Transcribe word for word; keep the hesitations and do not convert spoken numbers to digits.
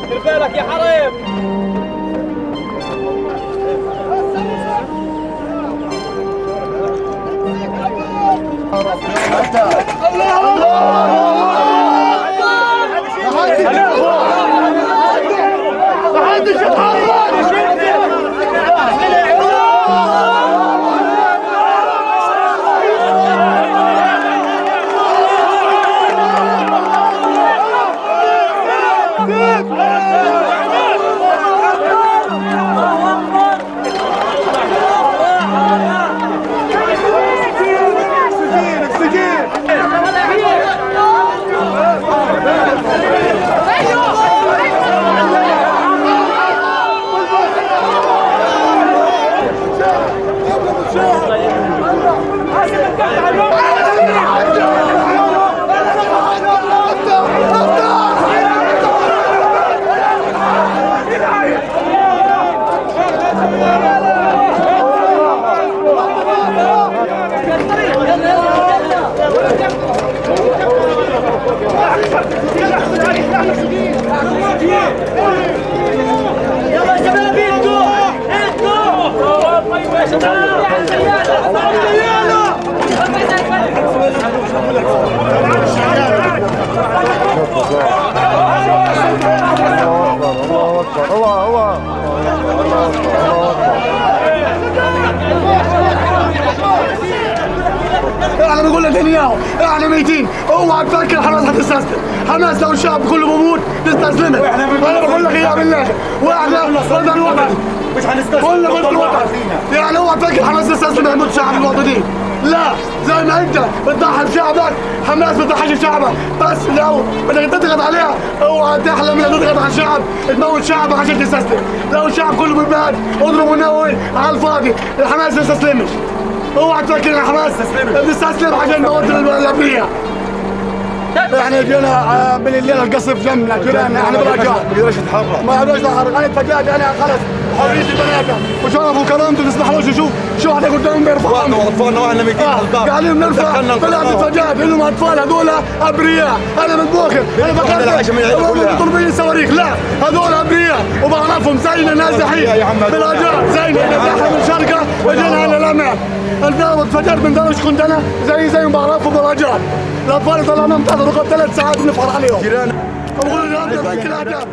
دير بالك يا حريم. الله أكبر، الله أكبر. احنا بنقول لنتنياهو، احنا ميتين، اوعى تفكر حماس حتستسلم. حماس لو الشعب كله بموت تستسلم. انا بقول لك يا بالله، واحنا ضد الوطن. مش هنستسلم. قلنا ضد الوطن. يعني اوعى تفكر حماس تستسلم، يموت الشعب الوطني. لا، زي ما انت بتضحي بشعبك، حماس بتضحي بشعبك. بس لو بدك تضغط عليها، اوعى تحلم انك تضغط على الشعب، تموت شعب عشان تستسلم. لو الشعب كله بالبلد، اضربوا نووي على الفاضي، حماس ما تستسلمش. اوعى تفكر ان حماس بتستسلم عشان نموت الابرياء. احنا جينا، آه، من الليل القصف جمنا، جينا احنا بلا جار. ما عندناش لا حرب. انا اتفاجأت، انا خلص حريتي بناتها. وشرف وكرامتي، تسمح له شو، شو، شو احنا قدام بيرفعوا. واطفالنا واحنا ميتين آه، على القاف. قاعدين بنرفع. دخلنا طلعت القاف. اتفاجأت انهم اطفال هذول ابرياء. انا من بوخر، انا بقدر. هم مضربين صواريخ، لا، هذول ابرياء وبعرفهم، زينا ناس دحين. يا عم، بلا جار، زينا ناس دحين من شرقة وجينا هنا الأمان. الباب اتفجر من دار، ايش كنت انا؟ زي، زي ما بعرفهم بلا جار. الاطفال طلعناهم تحت الركب ثلاث ساعات نفحر عليهم. جيران. أقول لهم كل هذا.